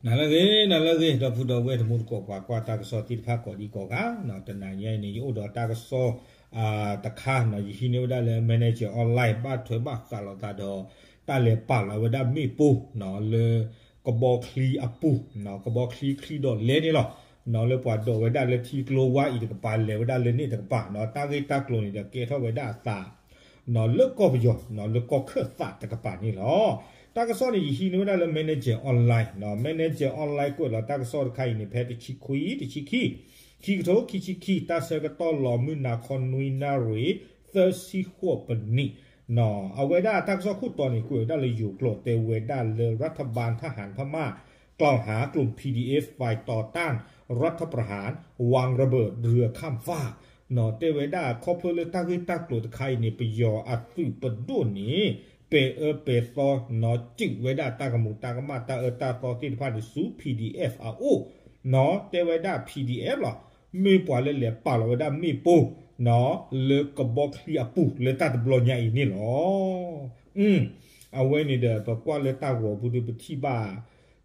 နၤလၢအဂ့ၤ နၤလၢအဂ့ၤ ဒီပုၢ်ဒီဝဲၢ်တံၤသကိး ပှၤကွၢ်တၢ်ကစီၣ်သ့ၣ်တဖၣ်ကိးဒံကိးဂၤ, တနၤညါအံၤန့ၣ် ယအိၣ်ဒီးတၢ်ကစီၣ်တခါ, ယဟံးန့ၢ်ဝဲဒၣ်လၢ Manager Online ဘၣ်ထွဲဘၣ်ဃးလိာ်သးဒီး တၢ်လဲၤပာ်လီၤဝဲဒၣ်မ့ၣ်ပိၢ် လၢကဘီချံအပူၤ, ကဘီချံချံဒီးလဲန့ၣ်လီၤ. လၢပှၤဒိးဝဲဒၣ်လၢထံကျိဝါအံၤတကပၤ လဲၤဝဲဒၣ်လၢန့ၣ်တကပၤ, တၢ်ဂ့ၢ်တၢ်ကျိၤန့ၣ်ဒီးကဲထီၣ်ဝဲဒၣ်အသး လၢကီၢ်ပယီၤ လၢကီၢ်ခၢၣ်သးတကပၤန့ၣ်လီၤ. တၢ်ကစီၣ်န့ၣ် ယဟံးန့ၢ်ဝဲဒၣ်လၢ Manager Online, Manager Online ကွဲးလီၤတၢ်ကစီၣ်တခါအံၤန့ၣ် ဖဲတဆံခွံ တဆံခံ, ခံကထိခံဆံခံ တၢ်ဆၢကတီၢ်လီၤမုၢ်နၤခီနွံနၣ်ရံၣ် သၢဆံဃိးပနံး, အဝဲဒၣ်တၢ်ကစီၣ်ခိၣ်တီန့ၣ် ကွဲးဝဲဒၣ်လၢယိၤကျိာ် တဲဝဲဒၣ်လၢ รัฐบาลทหารพม่า กล่าวหากลุ่ม พีดีเอฟ ฝ่ายต่อต้านรัฐประหาร วางระเบิดเรือข้ามฟาก တဲဝဲဒၣ်ခီဖျိလၢတၢ်ဂ့ၢ်တၢ်ကျိၤတခါအံၤန့ၣ် ပယီၤအသုးပဒိၣ်န့ၣ် ပဲၤအၢပဲၤသီ စူးဝဲဒၣ်တၢ်ကမူၤတၢ်ကမၣ်တၢ်အၢတၢ်သီသ့ၣ်တဖၣ်န့ၣ် ဆူ PDF အအိၣ်, တဲဝဲဒၣ် PDF လီၤ. မ့ၢ်ပှၤလၢလဲၤပာ်လီၤဝဲဒၣ်မ့ၣ်ပိၢ် လၢကဘီချံအပူၤလၢတၢ်တဘျီညါအံၤန့ၣ်လီၤ. အဝဲန့ၣ်ဒီး ပကွၢ်လၢတၢ်ဂီၤပူၤဒုး ပထံၣ်ဘၣ်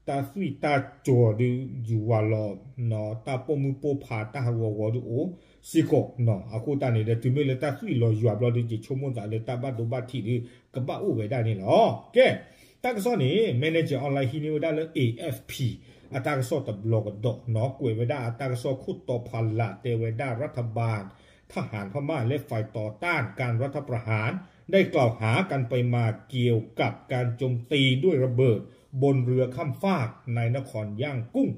တၢ်သွံၣ်တၢ်ကၠီၤဒုး ယူၤဝၤလီၤ, တၢ်ပိာ်မုၣ်ပိာ်ဖးတၢ်ဟးဂီၤဂီၤဒုးအိၣ်စ့ၢ်ကီး, အဃိသတးန့ၣ်ဒီး တုၤမ့ၢ်လၢတၢ်သွံၣ်လီၤယွၤဘျီဒုး ယဆိကမိၣ်သးလၢတၢ်ဘၣ်ဒိဘၣ်ထံးဒုး ကဘၣ်အိၣ်ဝဲဒၣ်န့ၣ်လီၤ. ကဲ, တၢ်ကစီၣ်န့ၣ် Manager Online ဟံးန့ၢ်ဝဲဒၣ်လၢ AFP အတၢ်ကစီၣ်တဘျီကဒီး, ကွဲးဝဲဒၣ်အတၢ်ကစီၣ်ခိၣ်တီဖးလၢ် တဲဝဲဒၣ် รัฐบาลทหารพม่าและฝ่ายต่อต้านการรัฐประหาร ได้กล่าวหากันไปมาเกี่ยวกับการโจมตีด้วยระเบิดบนเรือข้ามฟากในนครย่างกุ้ง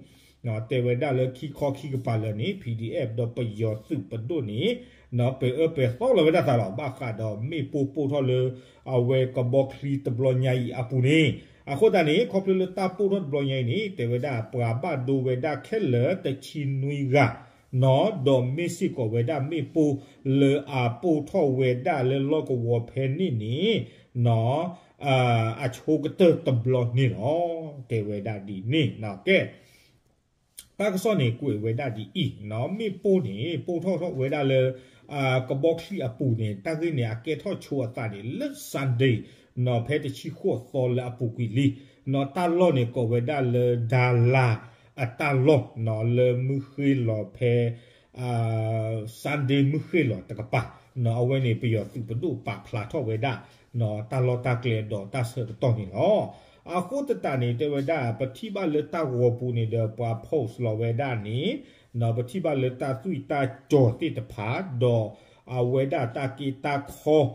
တဲဝဲဒၣ်လၢခံခီခံကပၤလၢာ်န့ၣ် PDF ဒီးပယီၤသုးပဒိၣ်န့ၣ် ပဲၤအၢပဲၤသီလီၤဝဲဒၣ်သးလီၤ ဘၣ်ဃးဒီးမ့ၣ်ပိၢ်ပိၢ်ထီၣ်လၢ အဝဲကဘီချံတဘျီညါအံၤအပူၤန့ၣ်, အဃိသတးန့ၣ် ခီဖျိလၢတၢ်ပိၢ်ထီၣ်တဘျီညါအံၤန့ၣ် တဲဝဲဒၣ်ပှၤဘၣ်ဒိဝဲဒၣ်ခဲလၢာ်တဆံနွံဂၤ, ဒီးမ့ၢ်စ့ၢ်ကီးဝဲဒၣ်မ့ၣ်ပိၢ်လၢအပိၢ်ထီၣ်ဝဲဒၣ်လၢလီၢ်ကဝီၤဖဲန့ၣ်န့ၣ် အဆိကတၢၢ်တဘျီန့ၣ်လီၤ. တဲဝဲဒၣ်ဒ်န့ၣ်, ကဲ တၢ်ကစီၣ်န့ၣ်ကွဲးဝဲဒၣ်ဒ်အံၤ, မ့ၣ်ပိၢ်န့ၣ် ပိၢ်ထီၣ်ထီၣ်ဝဲဒၣ်လၢ ကဘီချံအပူၤန့ၣ် တၢ်ဂ့ၢ်န့ၣ် အကဲထီၣ်ဆိအသးန့ၣ် လၢ Sunday ဖဲတဆံဃိးသီလၢအပူၤကွံာ်လံ, တၢ်လီၢ်န့ၣ်ကိးဝဲဒၣ်လၢ ဒါလါ အတၢ်လီၢ် လၢမုၢ်ဃ့ၢ်လီၤဖဲ Sunday မုၢ်ဃ့ၢ်လီၤတကပၤ, အဝဲန့ၣ် ပယီၤသုးပဒိၣ်ပာ်ဖျါထီၣ်ဝဲဒၣ် တၢ်လီၢ်တၢ်ကျဲဒီးတၢ်ဆၢကတီၢ်န့ၣ်လီၤ. အဃိသတးန့ၣ် တဲဝဲဒၣ် ပထံၣ်ဘၣ်လၢတၢ်ဂီၤပူၤန့ၣ်ဒီး ပှၤ post လီၤဝဲဒၣ်န့ၣ်, ပထံၣ်ဘၣ်လၢတၢ်သွံၣ်တၢ်ကၠီၤသ့ၣ်တဖၣ် ဒီးအဝဲဒၣ်တၢ်က့တၢ်ခီ တၢ်ဟး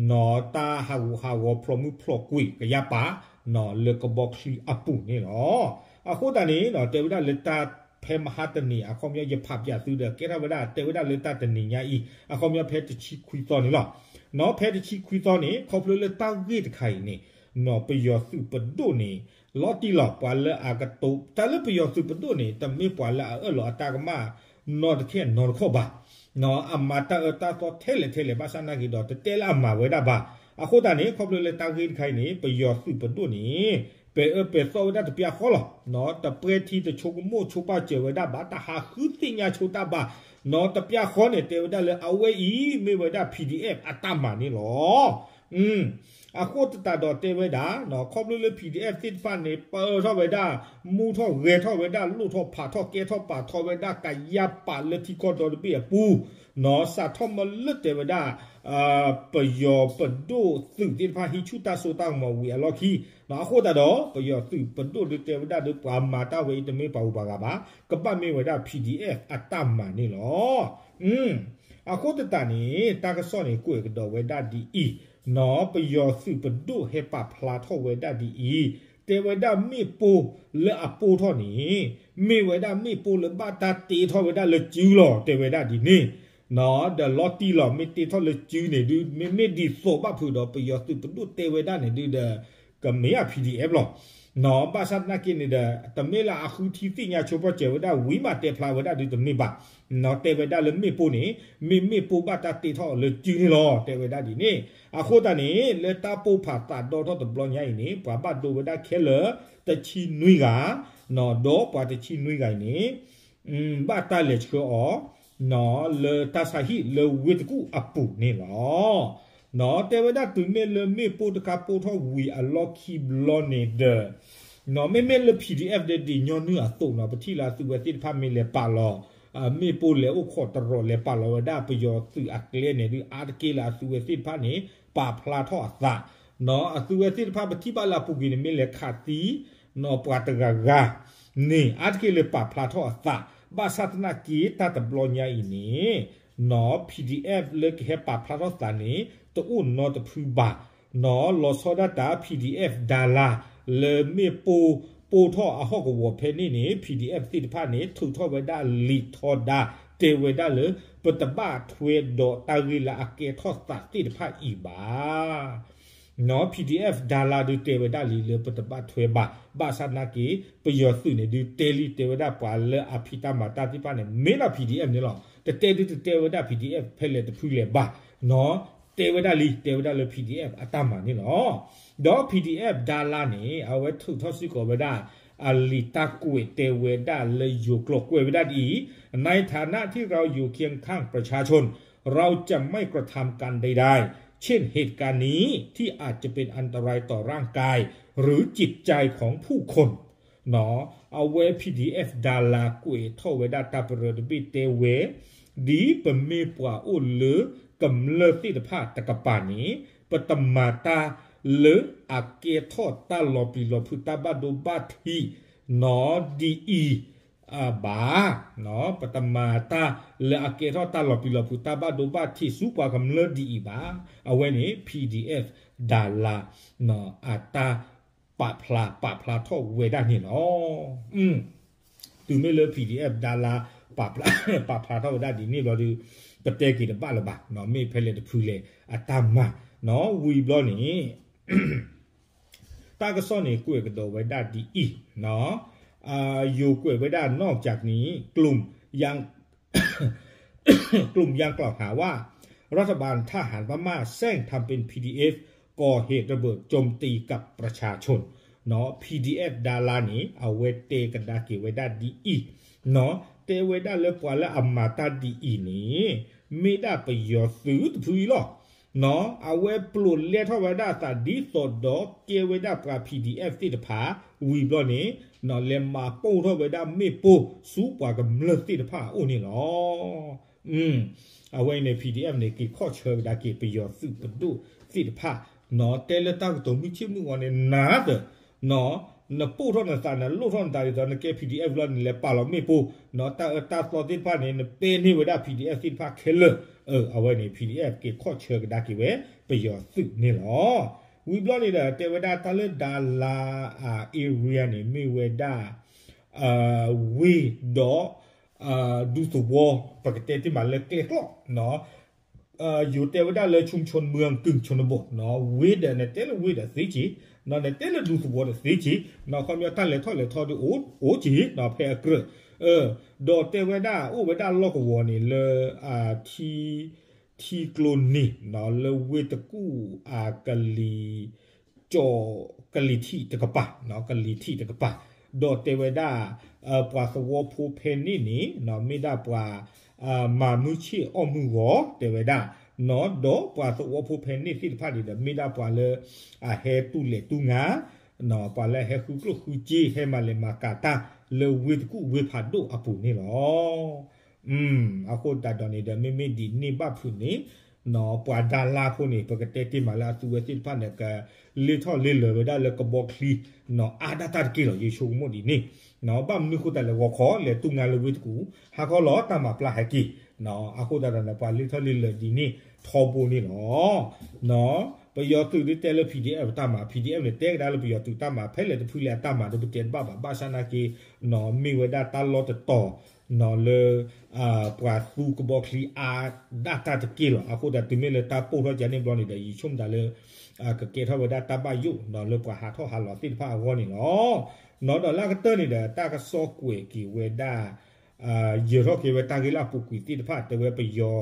ဂူာ်ဟးဂီၤဖျိးမုၢ်ဖျိးကွံာ်ကယၢ်ပာ် လၢကဘီချံအပူၤန့ၣ်လီၤ. အဃိသတးန့ၣ် တဲဝဲဒၣ်လၢတၢ်ဖဲမဟါတနံၤ အခီပညီယဖးပၠးသုဒီး ကဲထီၣ်ဝဲဒၣ် တဲဝဲဒၣ်လၢတၢ်တနံၤညါအံၤ အခီပညီဖဲတဆံခွံသီန့ၣ်လီၤ. ဖဲတဆံခွံသီန့ၣ် ခီဖျိလၢတၢ်ဂ့ၢ်တခါအံၤန့ၣ် ပယီၤသုးပဒိၣ်န့ၣ် လီၤတံၢ်လီၤ ပှၤလၢအကတိၤ တၢ်လၢပယီၤသုးပဒိၣ်န့ၣ် တမ့ၢ်ပှၤလၢအအၢၣ်လီၤအတၢ်ကမၣ် နီတခဲနီတခီၣ်ဘၣ်. အမၤတၢ်အၢတၢ်သီထဲလဲၣ်ထဲလဲၣ် ဘၣ်ဆၣ်နာ်က့ၤဒီး တတဲလၢအမၤဝဲဒၣ်ဘၣ်. အဃိသတးန့ၣ် ခီဖျိလၢတၢ်ဂ့ၢ်တခါအံၤန့ၣ် ပယီၤသုးပဒိၣ်န့ၣ် ပဲၤအၢပဲၤသီဝဲဒၣ်တပျၢ်ဃီလီၤ. တပှဲၤထံတဆိကမိၣ်ဆိပာ်စၢၤဝဲဒၣ်ဘၣ် တဟးဃုသ့ၣ်ညါဆိတၢ်ဘၣ်. တပျၢ်ဃီန့ၣ် တဲဝဲဒၣ်လၢအဝဲအံၤ မ့ၢ်ဝဲဒၣ် PDF အတၢ်မၤန့ၣ်လီၤ. အဃိသတးဒီးတဲဝဲဒၣ် ခီဖျိလၢ PDF သ့ၣ်တဖၣ်န့ၣ် ပၢထီၣ်ဝဲဒၣ် မူထီၣ်ဂဲၤထီၣ်ဝဲဒၣ် လိၣ်ထီၣ်ဖးထီၣ်ကဲထီၣ်ပာ်ထီၣ်ဝဲဒၣ် ကယၢ်ပာ်လၢထံကီၢ်ဒီတဘ့ၣ်အပူၤ စးထီၣ်မ့ၢ်လၢတဲဝဲဒၣ် ပယီၤပဒိၣ်သုးသ့ၣ်တဖၣ်ဟံးဆူၣ်တၢ်စိတၢ်ကမီၤဝံၤအလီၢ်ခံ အဃိသတးဒီး ပယီၤသုးပဒိၣ်ဒုးတဲဝဲဒၣ်ဒီး ပှၤမၤတၢ်ဝဲအံၤတမ့ၢ်ပှၤဂုၤပှၤဂၤဘၣ်, ကဘၣ်မ့ၢ်ဝဲဒၣ် PDF အတၢ်မၤန့ၣ်လီၤ. အဃိသတးန့ၣ် တၢ်ကစီၣ်န့ၣ် ကွဲးကဒီးဝဲဒၣ်ဒ်အံၤ, ပယီၤသုးပဒိၣ်ဟဲပာ်ဖျါထီၣ်ဝဲဒၣ်ဒ်အံၤ, တဲဝဲဒၣ်မ့ၣ်ပိၢ်လၢအပိၢ်ထီၣ်န့ၣ် မ့ၢ်ဝဲဒၣ်မ့ၣ်ပိၢ်လၢဘၣ်တၢ်တ့ထီၣ်ဝဲဒၣ်လၢစုလီၤ တဲဝဲဒၣ်ဒ်န့ၣ် ဒီးလီၤတံၢ်လီၤ မ့ၢ်တ့ထီၣ်လၢစုန့ၣ်ဒုး မ့မ့ၢ်ဒ်သိးဘၣ်ဖုးဒီး ပယီၤသုးပဒိၣ်တဲဝဲဒၣ်န့ၣ်ဒုးဒီး ကမ့ၢ်အ PDF လီၤ. ဘၣ်ဆၣ်သနာ်က့န့ၣ်ဒီး တမ့ၢ်လၢအဃုထံသ့ၣ်ညါဆိပာ်စၢၤဝဲဒၣ်ဝံၤမးတဲဖျါဝဲဒၣ်ဒုးတမ့ၢ်ဘၣ်. တဲဝဲဒၣ်လၢမ့ၣ်ပိၢ်န့ၣ် မ့ၢ်မ့ၣ်ပိၢ်ဘၣ်တၢ်တ့ထီၣ်အီၤလၢစုန့ၣ်လီၤ တဲဝဲဒၣ်ဒ်န့ၣ်. အဃိသတးန့ၣ် လၢတၢ်ပိၢ်ဖးသးဒီထီၣ်တဘျီညါအံၤန့ၣ် ပှၤဘၣ်ဒိဝဲဒၣ်ခဲလၢာ်တဆံနွံဂၤ, ဒီးပှၤတဆံနွံဂၤအံၤန့ၣ် ဘၣ်တၢ်လဲၤဆှၢအီၤ လၢတၢ်ဆါဟံၣ်လၢဝ့ၢ်တကူၣ်အပူၤန့ၣ်လီၤ. တဲဝဲဒၣ်တုၤမ့ၢ်လၢမ့ၣ်ပိၢ်တခါပိၢ်ထီၣ်ဝံၤအလီၢ်ခံဘျီန့ၣ်ဒီး မ့မ့ၢ်လၢ P D F ဒီးဒ်ညီနုၢ်အသိးနီၤ ပထံၣ်လၢအသုးဝဲသ့ၣ်တဖၣ်မ့ၢ်လဲၤပာ်လီၤ မ့ၣ်ပိၢ်လဲၤအိၣ်ခိးတရီး လဲၤပာ်လီၤဝဲဒၣ်ပယီၤသုးအကျဲန့ၣ်ဒုး အါတက့ၢ်လၢအသုးဝဲသ့ၣ်တဖၣ်န့ၣ် ပာ်ဖျါထီၣ်အသး အသုးဝဲသ့ၣ်တဖၣ် ပထံၣ်ဘၣ်လၢအပူၤကွံာ်န့ၣ် မ့ၢ်လဲၤခးသံ ပှၤတဂၤဂၤန့ၣ် အါတက့ၢ်လၢပာ်ဖျါထီၣ်အသး ဘၣ်ဆၣ်သနာ်က့ တၢ်တဘျီညါအံၤန့ၣ် နီၤ P D F လၢကဟဲပာ်ဖျါထီၣ်သးန့ၣ် တအိၣ်နီတဖုဘၣ် နီၤ လီၤဆီဒၣ်တၢ် P D F ဒၤလါ လၢမ့ၣ်ပိၢ်ပိၢ်ထီၣ်အဟီၣ်ကဝီၤဖဲန့ၣ်န့ၣ် P D F သ့ၣ်တဖၣ်န့ၣ် ထုးထီၣ်ဝဲဒၣ်လံာ်ထီဒါ တဲဝဲဒၣ်လၢ ပတဘၣ်ထွဲဒီးတၢ်ဂ့ၢ်လၢအကဲထီၣ်သးသ့ၣ်တဖၣ်အံၤဘၣ် နီၤ P D F ဒၤလါဒုးတဲဝဲဒၣ်လံလၢပတဘၣ်ထွဲဘၣ် ဘၣ်ဆၣ်သနာ်က့ ပယီၤသုးန့ၣ်ဒုးတဲလံ တဲဝဲဒၣ်ပှၤလၢအဖံးတၢ်မၤတၢ်သ့ၣ်တဖၣ်န့ၣ် မ့ၢ်ဒၣ် P D F န့ၣ်လီၤ. တတဲဒုးတတဲဝဲဒၣ် P D F ဖဲလဲၣ်တဖုလဲၣ်ဘၣ် နီၤ တဲဝဲဒၣ်လံ တဲဝဲဒၣ်လၢ P D F အတၢ်မၤန့ၣ်လီၤ. ဒီး P D F ဒၤလါန့ၣ် အဝဲထုးထီၣ်စ့ၢ်ကီးဝဲဒၣ် အလံာ်တၢ်ကွဲးတဲဝဲဒၣ်လၢယိၤကျိာ် ကွဲးဝဲဒၣ်ဒ်အံၤ ในฐานะที่เราอยู่เคียงข้างประชาชน เราจะไม่กระทำการใดๆ เช่นเหตุการณ์นี้ที่อาจจะเป็นอันตรายต่อร่างกายหรือจิตใจของผู้คน နီၤ အဝဲ P D F ဒၤလါ ကွဲးထီၣ်ဝဲဒၣ်တၢ်ပရၢတဘ့ၣ်တဲဝဲ ဒ်ပမ့ၢ်ပှၤအိၣ်လၢကမျၢၢ်သ့ၣ်တဖၣ်တကပၤန့ၣ် ပတမၤတၢ်လၢအကဲထီၣ်တၢ်လီၤပျံၤလီၤဖုးတၢ်ဘၣ်ဒိဘၣ်ထံးနီၤ ဒ်အံၤဘၣ် ပတမၤတၢ်လၢအကဲထီၣ်တၢ်လီၤပျံၤလီၤဖုးတၢ်ဘၣ်ဒိဘၣ်ထံးဆူပှၤကမျၢၢ်ဒ်အံၤဘၣ်. အဝဲန့ၣ် P D F ဒၤလါ အတၢ်ပာ်ဖျါ ပာ်ဖျါထီၣ်ဝဲဒၣ်န့ၣ်လီၤ. တုၤမ့ၢ်လၢ P D F ဒၤလါ ပာ်ဖျါထီၣ်ဝဲဒၣ်ဒ်န့ၣ်ဘျီဒုး ပတဲက့ၤတဘၣ်လၢၤဘၣ် မ့ၢ်ဖဲလဲၣ်တဖုလဲၣ်အတၢ်မၤ ဝံၤဘျီန့ၣ် တၢ်ကစီၣ်န့ၣ် ကွဲးကဒီးဝဲဒၣ်ဒ်အံၤ ယိၤကွဲးဝဲဒၣ် นอกจากนี้ กลุ่มยัง กลุ่มยังกล่าวหาว่า รัฐบาลทหารพม่าแสร้งทำเป็น PDF ก่อเหตุระเบิดโจมตีกับประชาชน နီၤ PDF ဒၤလါန့ၣ် အဝဲတဲကဒါက့ၤဝဲဒၣ်ဒ်အံၤ နီၤ တဲဝဲဒၣ်လၢပှၤလၢအမၤတၢ်ဒ်အံၤန့ၣ် မ့ၢ်ဒၣ်ပယီၤသုးတဖုအံၤလီၤ. နီၤ အဝဲပျိာ်လဲထီၣ်ဝဲဒၣ်အသးဒ်သိးဒီးကဲဝဲဒၣ်ပှၤ PDF သ့ၣ်တဖၣ် ဝံၤဘျီန့ၣ် နီၤ လဲၤမၤပိၢ်ထီၣ်ဝဲဒၣ်မ့ၣ်ပိၢ်ဆူပှၤကမျၢၢ်သ့ၣ်တဖၣ်အအိၣ်န့ၣ်လီၤ. အဝဲအံၤန့ၣ် PDF န့ၣ် က့ၤခီၣ်ဆၢကဒါက့ၤပယီၤသုးပဒိၣ်သ့ၣ်တဖၣ် နီၤ တဲလၢတၢ်ကတိၤမုၢ်ဆ့ၣ်မုၢ်ဂီၤန့ၣ် နၤသၢ နီၤ နပိၢ်ထီၣ်နသး နလိၣ်ထီၣ်နသးဒ်သိး နကဲ PDF လီၤန့ၣ် လဲၤပာ်လီၤမ့ၣ်ပိၢ် နီၤ တၢ်အၢတၢ်သီသ့ၣ်တဖၣ်န့ၣ် နပဲန့ၢ်ဝဲဒၣ် PDF သ့ၣ်တဖၣ်ခဲလၢာ် အဝဲန့ၣ် PDF က့ၤခီၣ်ဆၢကဒါက့ၤဝဲ ပယီၤသုးန့ၣ်လီၤ. ဝံၤဘျီန့ၣ်ဒီး တဲဝဲဒၣ်တၢ်လၢဒၤလါ area န့ၣ် မ့ၢ်ဝဲဒၣ် ဝ့ၢ်ဒီး ဒူသဝီ ပကတဲတ့ၢ်မးလၢကျဲကျီၢ် ယိၤတဲဝဲဒၣ်လၢ ชุมชนเมืองกึ่งชนบท နီၤ ဝ့ၢ်ဒီး နတဲလၢဝ့ၢ်ဒီးသ့က့ၤ နီၤ နတဲလၢဒူသဝီဒီးသ့က့ၤ နီၤ ခီပညီတၢ်လဲၤထီၣ်လဲၤထီဒုးအိၣ်က့ၤ နီၤ ဖဲအကြၢး ဒီးတဲဝဲဒၣ်အိၣ်ဝဲဒၣ်လီၢ်ကဝီၤန့ၣ်လၢ ထံ ထံကျိန့ၣ် နီၤ လၢဝ့ၢ်တကူၣ်အကလံၤ ကၠီၤ ကလံၤထံးတကပၤ နီၤ ကလံၤထံးတကပၤ ဒီးတဲဝဲဒၣ် ပှၤသဝီဖိဖဲန့ၣ်န့ၣ် နီၤ မ့ၢ်ဒၣ်ပှၤ မၤမုၢ်ဆ့ၣ်အီၣ်မုၢ်ဂီၤ တဲဝဲဒၣ် နီၤ ဒီးပှၤသဝီဖိဖဲန့ၣ်သ့ၣ်တဖၣ်န့ၣ်ဒီး မ့ၢ်ဒၣ်ပှၤလၢ အဟဲတူၢ်လဲၤတူၢ်ငါ နီၤ ပှၤလၢအဟဲဃုကျိၣ်ဃုစ့ ဟဲမၤလဲၤမၤကၤတၢ် လၢဝ့ၢ်တကူၣ်ဝ့ၢ်ဖးဒိၣ်အပူၤန့ၣ်လီၤ. အဃိသတးဒီးန့ၣ်ဒီး မ့မ့ၢ်ဒ်န့ၣ်ဘၣ်ဖုးန့ၣ် နီၤ ပှၤဒၤလါဖိန့ၣ် ပကတဲတ့ၢ်မးလၢအသုဝဲသ့ၣ်တဖၣ်န့ၣ် ကလ့ထီၣ်လ့လၢာ်ဝဲဒၣ်လၢကဘီချံ နီၤ အါဒၣ်တၢ်တက့ၢ်လီၤ. ယဆိကမိၣ်ဒ်န့ၣ် နီၤ ဘၣ်မနုၤဃိသတးလဲၣ် ဂီၤခီလဲၤတူၢ်ငါလၢဝ့ၢ်တကူၣ် ဟါခီလီၤတၢ်မၤပျၢ်ဟဲက့ၤ နီၤ အဃိသတးဒီးန့ၣ် ပှၤလ့ထီၣ်လ့လၢာ်ဒ်န့ၣ်ထီဘိန့ၣ်လီၤ. နီၤ ပယီၤသုးဒုးတဲလၢ PDF အတၢ်မၤ PDF န့ၣ် တဲကဒါလၢပယီၤသုးတၢ်မၤ ဖဲလဲၣ်တဖုလဲၣ်အတၢ်မၤဒီး ပတဲတဘၣ်ဘၣ် ဘၣ်ဆၣ်သနာ်က့ နီၤ မ့ၢ်ဝဲဒၣ်တၢ်လီၢ်တတီၤ နီၤ လၢ ပှၤသူကဘီချံအါဒၣ်တၢ်တက့ၢ်လီၤ. အဃိသတးတုၤမ့ၢ်လၢတၢ်ပိၢ်ထီၣ်ကန့ၣ်ဘျီန့ၣ်ဒီး ယဆိကမိၣ်သးလၢ ကကဲထီၣ်ဝဲဒၣ်တၢ်ဘၣ်ယိၣ် နီၤ လၢပှၤဟးထီၣ်ဟးလီၤသ့ၣ်တဖၣ်အဂီၢ်န့ၣ်လီၤ. နီၤ ဒီးလၢအကတၢၢ်န့ၣ်ဒီး တၢ်ကစီၣ်ကွဲးက့ၤဝဲဒၣ် ယၢၤထီၣ်က့ၤဝဲတၢ်ဂ့ၢ်လၢအပူၤကွံာ်သ့ၣ်တဖၣ် တဲဝဲပယီၤ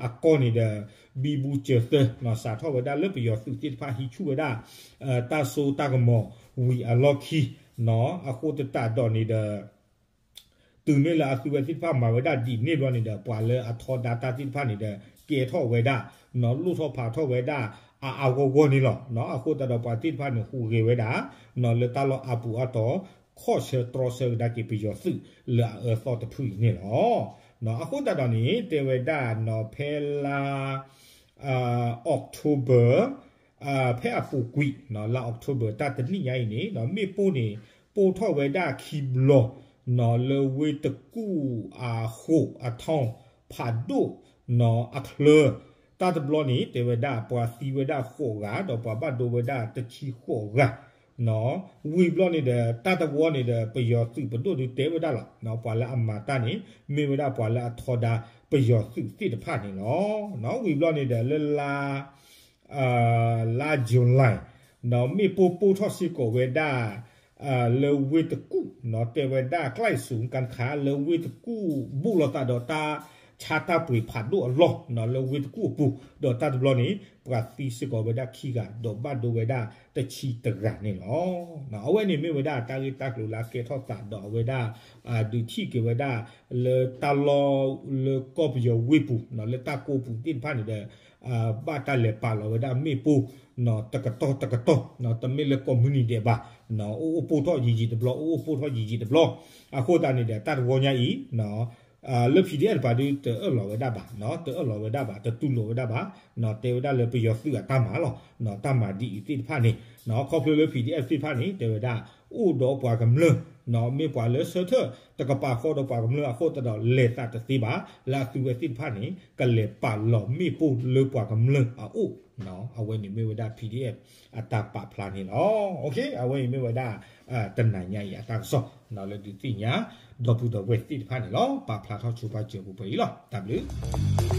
အကီၢ်န့ၣ်ဒီး ဘံဘူစၢၤသၢ နီၤ စးထီၣ်ဝဲဒၣ်လၢပယီၤသုးသ့ၣ်တဖၣ်ဟံးဆူၣ်ဝဲဒၣ် တၢ်စိတၢ်ကမီၤဝံၤအလီၢ်ခံ နီၤ အဃိသတးဒီးန့ၣ်ဒီး တုၤမ့ၢ်လၢအသုဝဲသ့ၣ်တဖၣ်မၤဝဲဒၣ်ဒ်န့ၣ်ဘျီန့ၣ်ဒီး ပှၤလၢအထီဒါတၢ်သ့ၣ်တဖၣ်န့ၣ်ဒီး ကဲထီၣ်ဝဲဒၣ် လိၣ်ထီၣ်ဖးထီၣ်ဝဲဒၣ် အါအါဂီၢ်ဂီၢ်န့ၣ်လီၤ. အဃိသတးဒီးပှၤသ့ၣ်တဖၣ်န့ၣ် ဟူးဂဲၤဝဲဒၣ် လၢတၢ်လီၢ်အါပူၤအါတီၤ ခီၣ်ဆၢတြီဆၢကဒါက့ၤပယီၤသုးလၢအအၢသီတဖုအံၤန့ၣ်လီၤ. အဃိသတးဒီးန့ၣ် တဲဝဲဒၣ် ဖဲလါ October ဖဲအပူၤကွံာ် လါ October တၢ်တနံၣ်ညါအံၤန့ၣ် မ့ၣ်ပိၢ်န့ၣ် ပိၢ်ထီၣ်ဝဲဒၣ်ခံဘျီ လၢဝ့ၢ်တကူၣ်အဃိးအထီၣ် ဖးဒိၣ် အချၢ တၢ်တဘျီန့ၣ် တဲဝဲဒၣ်ပှၤသံဝဲဒၣ်ဃိးဂၤ ဒီးပှၤဘၣ်ဒိဝဲဒၣ်တဆံဃိးဂၤ ဝံၤဘျီန့ၣ်ဒီး တၢ်တဝီန့ၣ်ဒီး ပယီၤသုးပဒိၣ်ဒုးတဲဝဲဒၣ်လီၤ. ပှၤလၢအမၤတၢ်န့ၣ် မ့ၢ်ဝဲဒၣ်ပှၤလၢအထီဒါပယီၤသုးသ့ၣ်တဖၣ်န့ၣ်လီၤ. ဝံၤဘျီန့ၣ်ဒီး လၢလါ လါ July မ့ၣ်ပိၢ်ပိၢ်ထီၣ်စ့ၢ်ကီးဝဲဒၣ် လၢဝ့ၢ်တကူၣ် တဲဝဲဒၣ် ကျဲးစူးကၣ်ခါ လၢဝ့ၢ်တကူၣ် ဘူးလိာ်သးဒီးတၢ်ဆါတၢ်ပှ့ၤဖးဒိၣ်အလီၢ် လၢဝ့ၢ်တကူၣ်အပူၤ ဒီးတၢ်တဘျီန့ၣ် ပှၤသံစ့ၢ်ကီးဝဲဒၣ်ခံဂၤ ဒီးဘၣ်ဒိဝဲဒၣ်တဆံတဂၤန့ၣ်လီၤ. အဝဲန့ၣ်မ့ၢ်ဝဲဒၣ်တၢ်ဂ့ၢ်တၢ်ကျိၤလၢအကဲထီၣ်သးဒီးအဝဲဒၣ် ဒုးထံၣ်က့ၤဝဲဒၣ် လၢတၢ်လီၢ်လၢကီၢ်ပယီၤဝ့ၢ်ပူၤ လၢတၢ်ကိးပူၤသ့ၣ်တဖၣ်န့ၣ်ဒီး ဘၣ်တၢ်လဲၤပာ်လီၤဝဲဒၣ်မ့ၣ်ပိၢ် တကတီၢ်တကတီၢ် တမ့ၢ်လၢကိးမုၢ်နံၤဒဲးဘၣ် အိၣ်အိၣ်ပိၢ်ထီၣ်ယံာ်ယံာ်တဘျီ အိၣ်အိၣ်ပိၢ်ထီၣ်ယံာ်ယံာ်တဘျီ အဃိသတးန့ၣ်ဒီး တၢ်တဝီညါအံၤ လၢ P D F တပၤဒုးတအၢၣ်လီၤဝဲဒၣ်ဘၣ် တအၢၣ်လီၤဝဲဒၣ်ဘၣ် တတူၢ်လိာ်ဝဲဒၣ်ဘၣ် တဲဝဲဒၣ်လၢပယီၤသုးအတၢ်မၤလီၤ တၢ်မၤဒ်အံၤသ့ၣ်တဖၣ်န့ၣ် ခီဖျိလၢ P D F သ့ၣ်တဖၣ်န့ၣ် တဲဝဲဒၣ် အိၣ်ဒီးပှၤကမျၢၢ် မ့ၢ်ပှၤလၢဆၢထၢၣ်တကပၤဃီဒီးပှၤကမျၢၢ်အဃိသတးဒီး လဲၤသးတသ့ဘၣ် လၢအသုဝဲသ့ၣ်တဖၣ်န့ၣ် ကလဲၤပာ်လီၤမ့ၣ်ပိၢ်လၢပှၤကမျၢၢ်အအိၣ် အဝဲန့ၣ်မ့ၢ်ဝဲဒၣ် P D F အတၢ်ပာ်ဖျါန့ၣ်လီၤ. အဝဲအံၤမ့ၢ်ဝဲဒၣ် တနၤညါအံၤအတၢ်ကစီၣ် လၢဒုးသ့ၣ်ညါ ဒီပုၢ်ဒီဝဲၢ်သ့ၣ်တဖၣ်န့ၣ်လီၤ. ပာ်ဖျါထီၣ်ဆိပာ်စၢၤပူၤပှဲၤအံၤလီၤ. တၢ်ဘျုး